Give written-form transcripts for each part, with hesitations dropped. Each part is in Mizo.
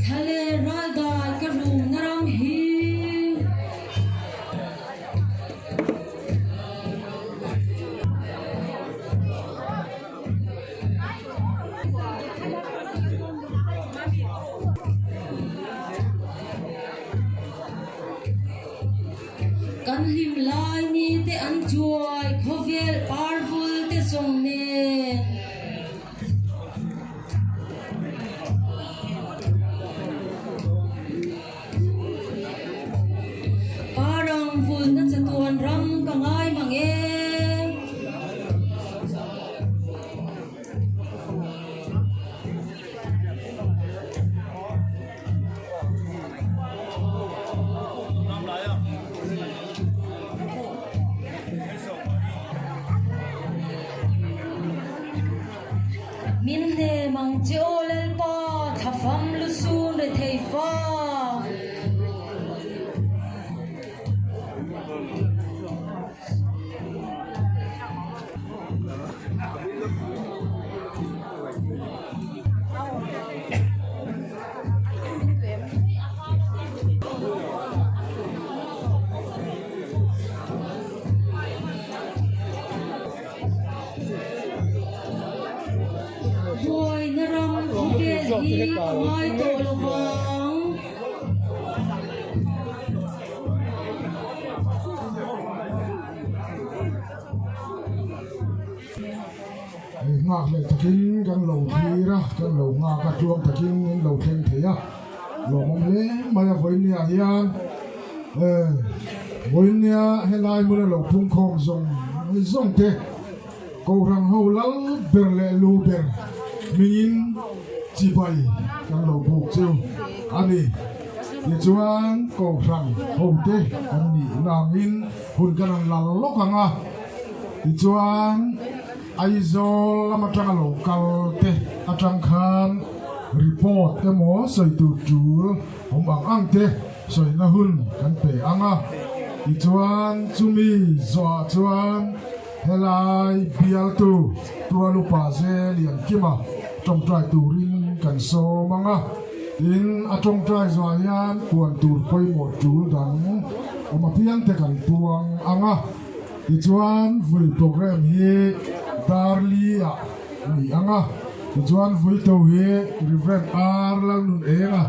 Thlalel raldai ka rumna ram hi. Kan hlim lai ni te an chuai khawvel parvul te zawng nen. Parang vulna chatuan ram ka ngai mang e. Min hnem ang che aw Lalpa, thlafam lu sun re thei. hi ka ngai tawh lo vang. Nghak leh takin kan lo thlir a, kan lo nghak a, tluang takin in lo thleng thei a, lawmawm hle mai a vawinia hian vawinia helai hmuna lo phungkhawm zawng zawng te Kohhran ho lal ber leh lu ber hmingin chibai kan lo buk cheu a ni. Tichuan Kohhran hote kan nih nangin hun kan han lal lawk ang a. Tichuan Aizawl lam atanga lo kal te atang khan report emaw sawi tur tul awm ang ang te sawina hun kan pe ang a. Tichuan chumi zawhah chuan Helai bialtu Tualupa Ze Liankima tawngtai turin kan sawm ang a, tin a tawngtai zawhah hian puan tur pawimawh tul dang awm apiangte kan puang ang a, tichuan vui program hi Darli-ah a ni ang a, tichuan vuitu hi Rev. R. Lalnunenga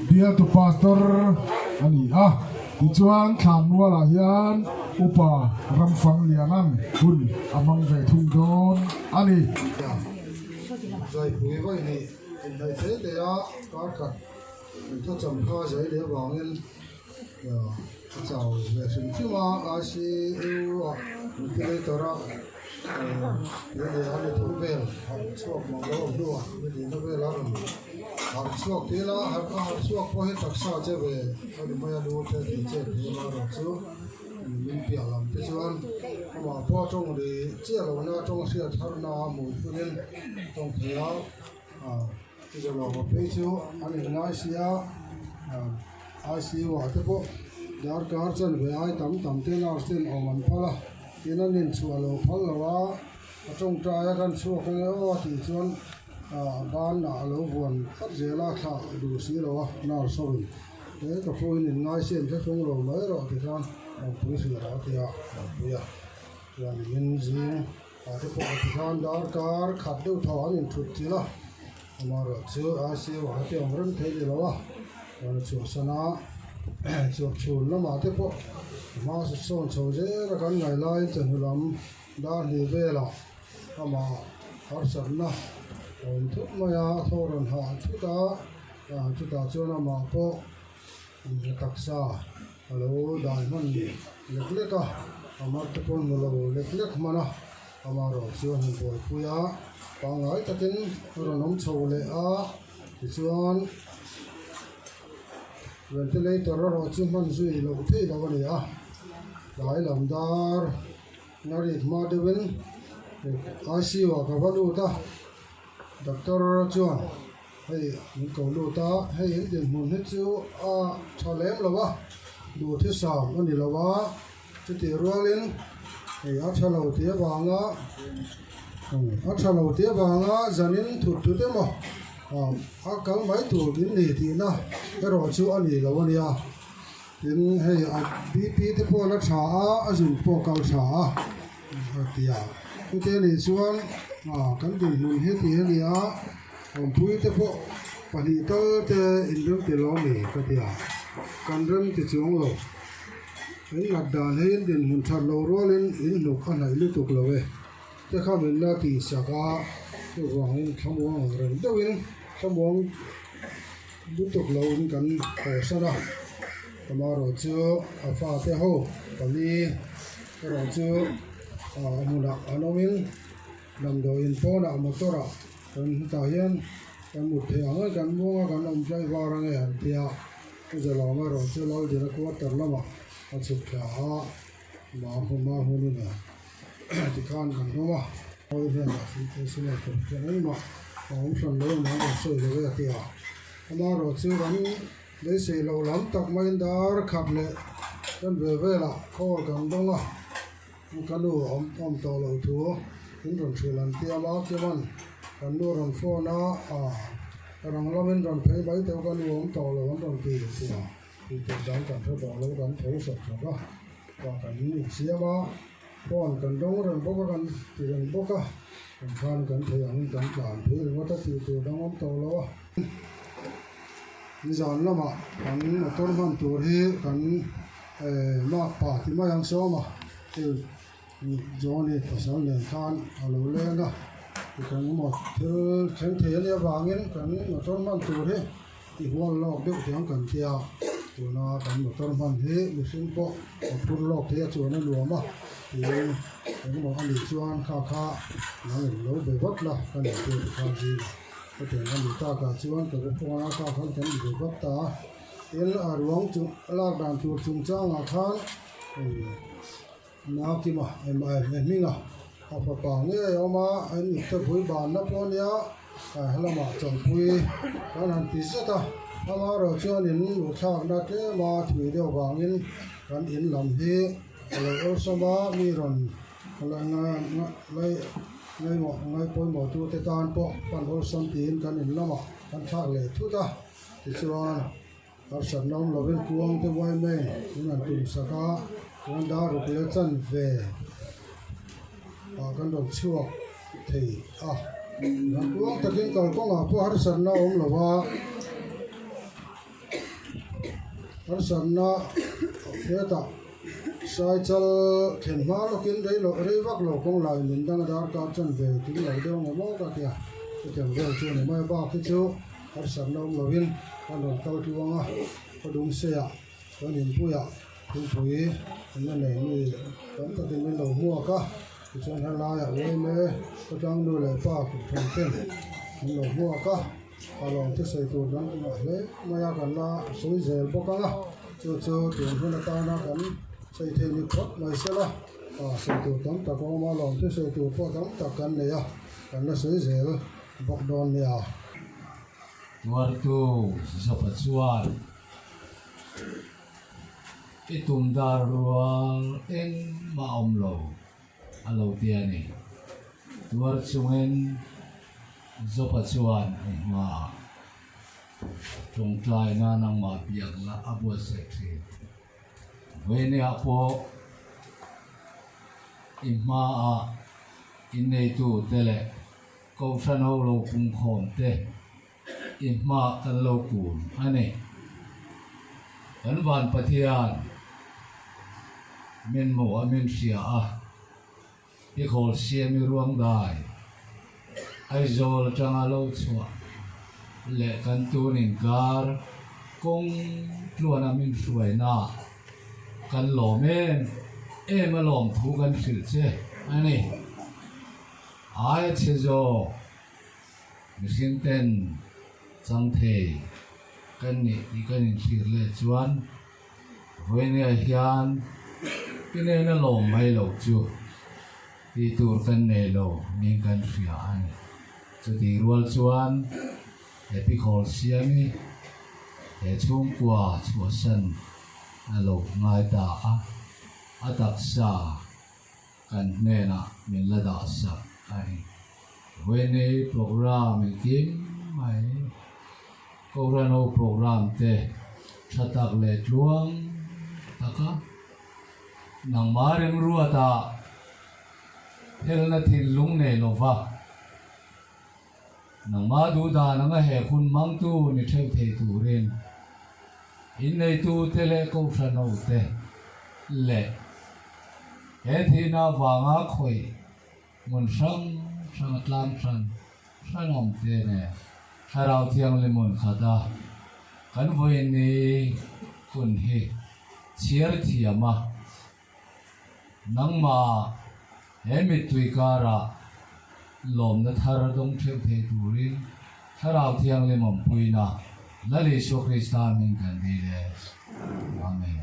bialtu Pastor a ni a. Tichuan, Thlanmualah hian Upa Ramfangliana'n hun a hmang ve thung dawn a ni. Zaipui vawi nih inhnaih thei thei a, kar khat an thawcham kha zai leh avangin a chau ve hrim hrim a, ICU-ah ventilator-a tui leh a ni thum vel harh chhuak mang lo hnuah ni lihna vela rawn harh chhuak tel a, harh a harh chhuak pawh hi taksa che ve a ni mai a, lu te tih chet thei amaherawh chu min piah lam te chuan amah pawh tawng ri chiah lohna tawng hriat harna a hmuh pawhin tawng thei a, Zalawma phei chu an inngai sia ICU ah te pawh darkar chanve ai tam tam te nurse ten awm an phal a, tin an inchhuah lo phal lo a, a tawngtai a kan chhuak ange aw a tih chuan a ban ah a lo vuan tlat zel a, thlah duh si lo a nurse ho in he ka pu in inngai sia in thlahrung lo mai rawh ti khan awmpui hrih rawh a ti a, awmpui a chuan in zing. Ah te pawh ti khan darkar khat deuh thaw an inthut thil a, amaherawh chu ICU ah te awm reng thei ni lo a, chuan a chhuahsan a, chawp chhun lamah te pawh hma sawn chho zel a kan ngaih laiin chawhnu lam dar hnih velah amah harsatna a awm thut mai a, a thaw rawn hah thut a, chutah chuan amah pawh taksa a lo dai hman lek lek a, a mar te pawh hmu lo lek lek hman a, amaherawh chu a han buaipui a, pangngai takin a rawn awm chho leh a, tichuan ventilator erawh chu hman zui loh theih loh a ni a, tlai lam dar na rik hma deuhin ICU ah ka va lut a, doctor chuan. Hei min ko lut a, hei in dinhmun hi chu a tha lem lo a, duh thisam a ni lo a, chutih rualin hei a tha lo tih avanga a tha lo tih avanga zanin thut thut emaw a kal mai tur in ni tihna erawh chu a ni lo a nia, tin hei a BP te pawh a la tha a, a zun pawh a kal tha a. A ti a, chute nih chuan kan dinhmun hi ti a ni a, awmpui te pawh pahnih tal te inrem ti lo a ni ka ti a, kan rem ti chuang lo. In ngat dan hi in dinhmun that loh rualin in hnuk a hnaih lutuk lo e, te kha min la tih sak a, chuvangin thlamuang ang reng deuhin thlamuang lutuk loin kan haw san a, amaherawh chu a fate ho pali. Erawh chu a hmunah an awmin damdawiin pawnah motor ah kan hetah hian kan mut theih ang a kan muang a kan awm tlaivar ange han ti a Pu Zalawma erawh chu Laldina quarter lamah a chhuk thla a mah hma hunin a tikhan kan awm a. Hawi hnenah hrilh se nei tur hian engmah a awm hran lo emaw an rawn sawi lo e a ti a amaherawh chu kan Beisei loh lam tak maiin dar khat leh kan ve velah call kan dawng a, ka nu a awm awm tawh loh thu min rawn hrilh an tiam a, chuan kan nu rawn phone a, ah ka rang lamin rawn phei mai teuh ka nu a awm tawh lo an rawn ti ti a, tih tur dang kan hre tawh lo kan tho sawk sawk a, chhuah kan insiam a, phone kan dawng reng bawk a kan ti reng bawk a, kan khan kan thei angin kan tlan phei ringawt a tih tur dang awm tawh lo a. Nizan lamah kan motor hman tur hi kan makpa ti mai ang sawm a hei Johnny pasal nen khan a lo leng a kan maw thil thleng thei a nih avangin kan motor hman tur hi i hual lawk deuh thiam kan tia tuna kan motor hman hi mihring pawh a phur lawk thei a chuan a nuam a tiin engemaw a nih chuan kha kha nang in lo be vat la ka nei tur ti khan zing a. Hetiang a nih takah chuan ka va phone a kha khan kan inbe vat ta a, tin a ruang chu lak dan tur chungchangah khan Nakima hminga a fapa ngei a awm a, an ipte pui banna pawh a nia helamah chawlhpui kan han ti zet a, amaherawh chuan in luhthlakna tlema thui deuh vangin kan in lam hi a lo awlsawm a, mi rawn Ngai pawimawh tute tan pawh pan awlsam tiin kan in lamah kan thlak leh thut a, tichuan harsatna awm lovin kuang te uai mai in an tum sak a, chuan dar ruk leh chanve ah kan rawn chhuak thei a, kuang takin kalkawngah pawh harsatna awm lo va. Harsatna hetah Saichal thlen hma lawkin rei loh rei vak lo kawng lai min dang a darkar chanve tling lo deuh ang emaw ka tia chutiang vel chu a ni mai a bak hi chu harsatna awm lovin kan rawn kal tluang a khaw dum seiah kan inpuiah thingpui an la nei mi tam takin min lo hmuak a tichuan helaiah uaime khawtlang nu leh pa kutphun ten min lo hmuak a. A lawm te sawi tur kan ngah hle mai a, kan la sawi zel bawk ang a, chu chu tun hun atana kan sawi thei ni phawt mai se la, sawi tur tam tak a awm a, lawm te sawi tur pawh tam tak kan nei a, kan la sawi zel bawk dawn nia. Tuartu Zopa chuan i tum dar rual engmah awm lo a lo ti a ni. Tuar chungin Zopa chuan i hmaah tawngtaina nangmah biakna a buatsaih thin. Vawinia pawh i hmaah inneitute leh Kohhran ho lo pungkhawmte i hmaah kan lo kun a ni. Kan Van Pathian min hmu a, min hria a. I khawl siam i ruang dai Aizawl atanga lo chhuah leh kan tun inkar kawng tluana min hruaina kan lawm em em a lawm thu kan hrilh che a ni. Aia chhe zawk mihring ten chang thei kan nih tih kan inhrilh leh chuan Vawinia hian i nena lawm mai loh chu tih tur kan nei lo niin kan hria a ni. Chutih rual chuan he pikhawl siami he chhungkua chhuahsan a lo ngai ta a, a taksa kan hnenah min la dah sak a ni. Vawiini programme engkim mai Kohhranho programme te tha tak leh tluang taka nangmah remruata phelna thinlung nei lova nangmah duhdan anga he hun hmangtu ni theuh thei turin inneitute leh Kohhranho te leh he thihna avanga khawih Hmun hrang hrang a tlang hran hran awm te nen Thlarau Thianghlim hun khat a kan vawiin hun hi chhiar thiam a, nangmah he mittui karah lawmna thar dawng theuh thei turin Thlarau Thianghlim awmpuina Lal Isua Krista hming kan dil e. Amen.